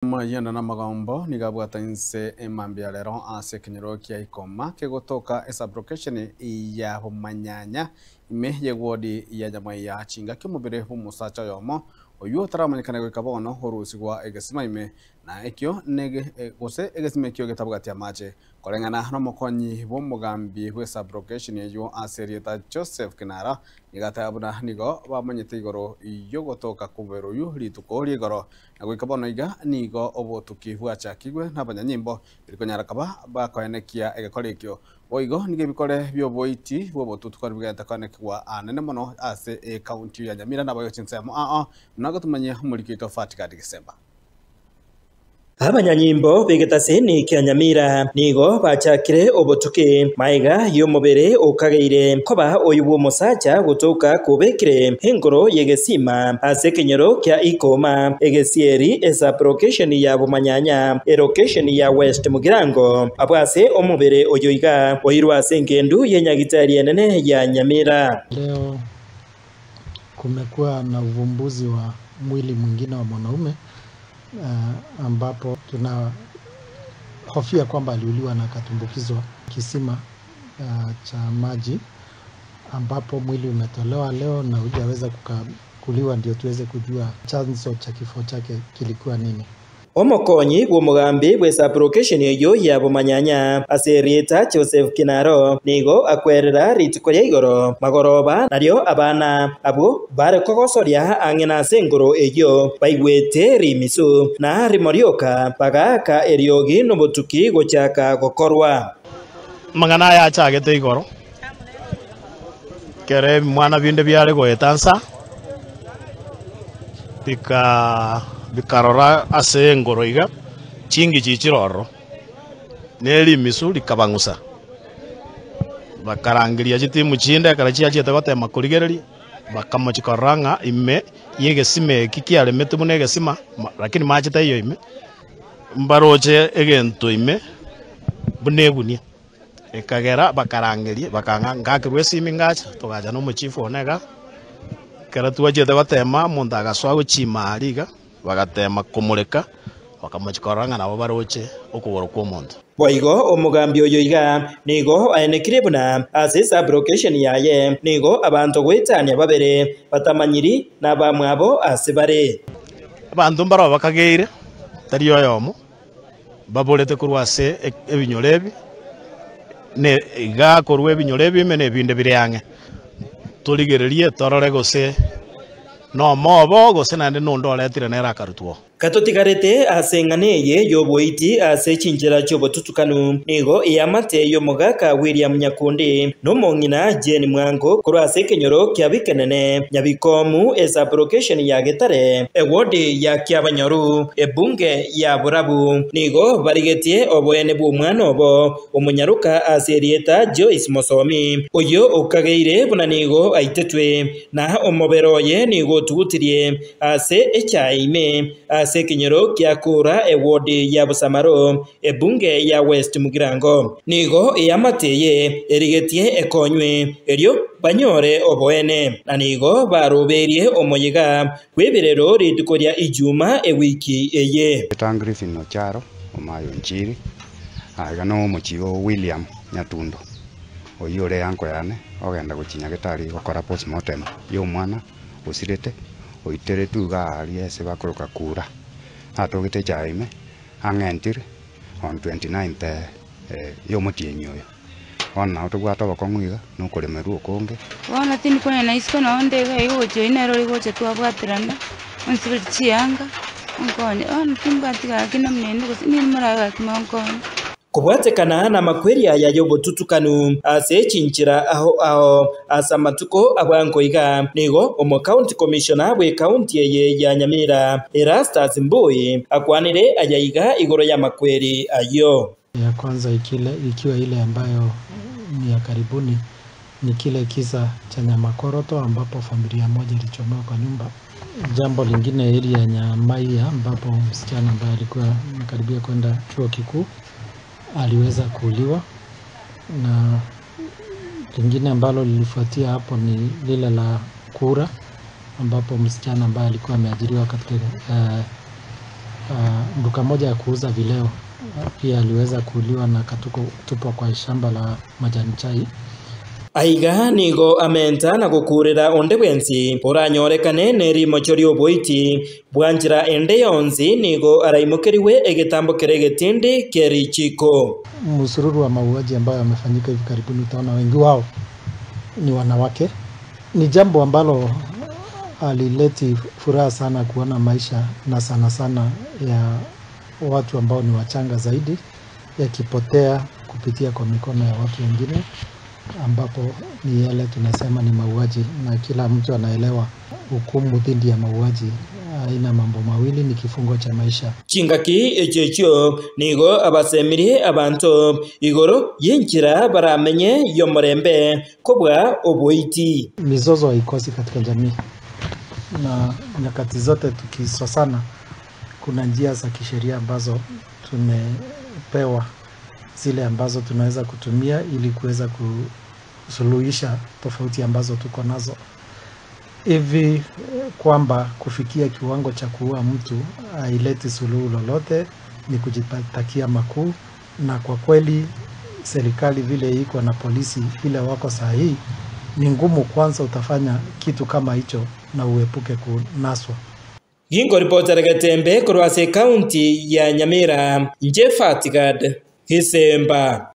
Amayanda na amagombo nigo abwata inse emambia rero ase ekenyoro kia Ikoma kegotoka esublocation ya Bomanyanya ime y'ewodi ya Nyamaiya chingaki omobere bw'omosacha oyomo oywo otaramanyekana goika bono orusigwa egesima ime na ekio nege gose egesima ekio getabwati amache Koreng'ana nomokonyi bw'omogambi bw'esublocation eyio ase erieta Joseph Kinara nigo ateba buna nigo bamanyete igoro y'ogotoka kw'omobere oyio rituko ri'igoro Na goika bono iga nigo obotuki bwachakigwe nabanyanyimbo, eri konyara koba bakoenekia egekore ekio. Boigo nigo ebikore bi'oboiti bw'obotutukani bigenta koenekigwa aanene mono ase ecounty ya Nyamira naboigo chinsemo ao buna gotumanyia omoriki oito Fatigadi Gisemba. Abanyanyimbo b'egetaseni kia Nyamira nigo bachakire obotuki magega y'omobere okageire koba oyo bw'omosacha gotoka kobekire enkoro y'egesima ase ekenyoro kia Ikoma, egesieri, esub-location ya Bomanyanya, elocation ya West Mugirango, abwo ase omobere oyo iga oirwe ase engendu ye nyagitari enene ya Nyamira. Leo kumekuwa na uvumbuzi wa mwili mwingine wa mwanaume ambapo tunahofia kwamba aliuliwa na akatumbukizwa kisima cha maji ambapo mwili umetolewa leo na hujaweza kukaguliwa ndio tuweze kujua chanzo cha kifo chake kilikuwa nini. Omokonyi bw'omogambi bw'esub-location eyio ya Bomanyanya ase erieta Joseph Kinaro nigo akwerera rituko ria igoro magoroba nario abana abwo bare kogosoria ang'e nase engoro eyio baigwete rimisu na rimorioka bagaaka eriogi nobotuki gochaka gokorwa. Amang'ana aya achagete igoro, ekero ebimwana binde biare goeta nsa, bika bikarora ase engoro iga, chingichi chire ororo, na erimisu rikabang'usa. Bakarangeria chitimu chinde ekero chiachete gotema korigereria, bakamochia korora ng'a ime y'egesima eki kiaremetwe buna egesima, lakini mache taiyo ime, mbaroche egento ime buna egunia. Ekagera bakarangeria, bakang'a ngakerwa esimi ngacha, togacha na omochifu one iga. Ekero twachete gotema, omonto agasoa gochima aria iga, bagatema komoreka, bakamochia korora ng'a nabo baroche okogoro kw'omonto. Boigo omogambi oyo iga nigo aenekirie buna ase esub-location yaye nigo abanto goetania babere batamanyiri nabamwabo ase bare. Abanto mbarabwo bakageire, tari oyomo, baborete korwa ase ebinyoro ebi, ne iga korwa ebinyoro ebi ime na ebinde bire ang'e. Torigererie torore gose nomobo gose naende nonde oretire nere akarutwa oo. Gatotigarete ase eng'ana eye y'oboiti ase chinchera chi'obotutukanu, nigo eamate y'omogaka William Nyakundi na omong'ina Jane Mwango korwa ase ekenyoro kia Bikenene, Nyabikomu, esub-location ya Getare, ewodi ya Kiabanyoru, ebunge ya Borabu, nigo barigetie oboene bw'omwana obo omonyaroka ase erieta Joyce Mosomi, oyio okageire buna nigo aitetwe, na omobere oye nigo otugutirie ase echae ime ase ekenyoro kia Kura ewodi ya Busamaro, ebunge ya West Mugirango. Nigo eamate eye erigetie ekonywe, erio banyore oboene, na nigo barobeirie omoyega bw'ebirero rituko ria Ijuma ewiki eye. Eta Griffin Ocharo, omayo Nchiri, aiga nomochie o William Nyatundo, oyio ore eanko yane, ogenda gochia Nyagetari gokora postmortem y'omwana osirete, oiteretwe iga aria ase bakoroka kura. Natogete echae ime, ang'entire on 29th y'omotienyi oyo. Bono nabo tobwate obokong'u iga, na okoremerwa okonge. Bono tindi konyora isiko noo onde iga iga ogochia oyio nere ore gocha twabwaterana, onsiberie chianga, onkonye. Bono timbwati gaki namna ende gose ninde morabe gaki monkonye. Kobwatekana namakweri aya y'obotutukanu ase chinchera ao ao ase amatuko a bwango iga, nigo omocounty commissioner bw'ecounty eye ya Nyamira, Erastus Mbui, akwanire aya iga igoro y'amakweri ayio. Ya kwanza ikile, ikiwa ile ambayo ni ya karibuni ni kile kisa cha Nyamakoroto ambapo familia moja ilichomewa kwa nyumba. Jambo lingine area ya Nyamaiya ambapo msichana ambaye alikuwa anakaribia kwenda chuo kikuu aliweza kuuliwa, na lingine ambalo lilifuatia hapo ni lile la Kura ambapo msichana ambaye alikuwa ameajiriwa katika Duka moja ya kuuza vileo pia aliweza kuuliwa na akatupwa kwa shamba la majani chai. Aiga nigo amenta na gokurera onde bwensi oranyorekane ne rimocho ria oboiti bwanchera ende yonsi nigo araimokeriwe egetambo kere egetindi kerichiko. Msururu wa mauaji ambayo yamefanyika hivi karibuni, utaona wengi wao ni wanawake. Ni jambo ambalo alileti furaha sana kuona maisha na sana sana ya watu ambao ni wachanga zaidi yakipotea kupitia kwa mikono ya watu wengine, ambapo ni yale tunasema ni mauaji, na kila mtu anaelewa hukumu dhidi ya mauaji haina mambo mawili, ni kifungo cha maisha. Chingaki echechio nigo abasemirie abanto igoro yenchira baramenye yomorembe kobwa oboiti. Mizozo haikosi katika jamii, na nyakati zote tukisosana, kuna njia za kisheria ambazo tumepewa, zile ambazo tunaweza kutumia ili kuweza kusuluhisha tofauti ambazo tuko nazo. Hivi kwamba kufikia kiwango cha kuua mtu haileti suluhu lolote, ni kujitakia makuu. Na kwa kweli serikali vile iko na polisi vile wako saa hii, ni ngumu kwanza utafanya kitu kama hicho na uepuke kunaswa. Ginkoripotera Getembe korwa ase ekaunti ya Nyamira, nche Fatigad Gisemba.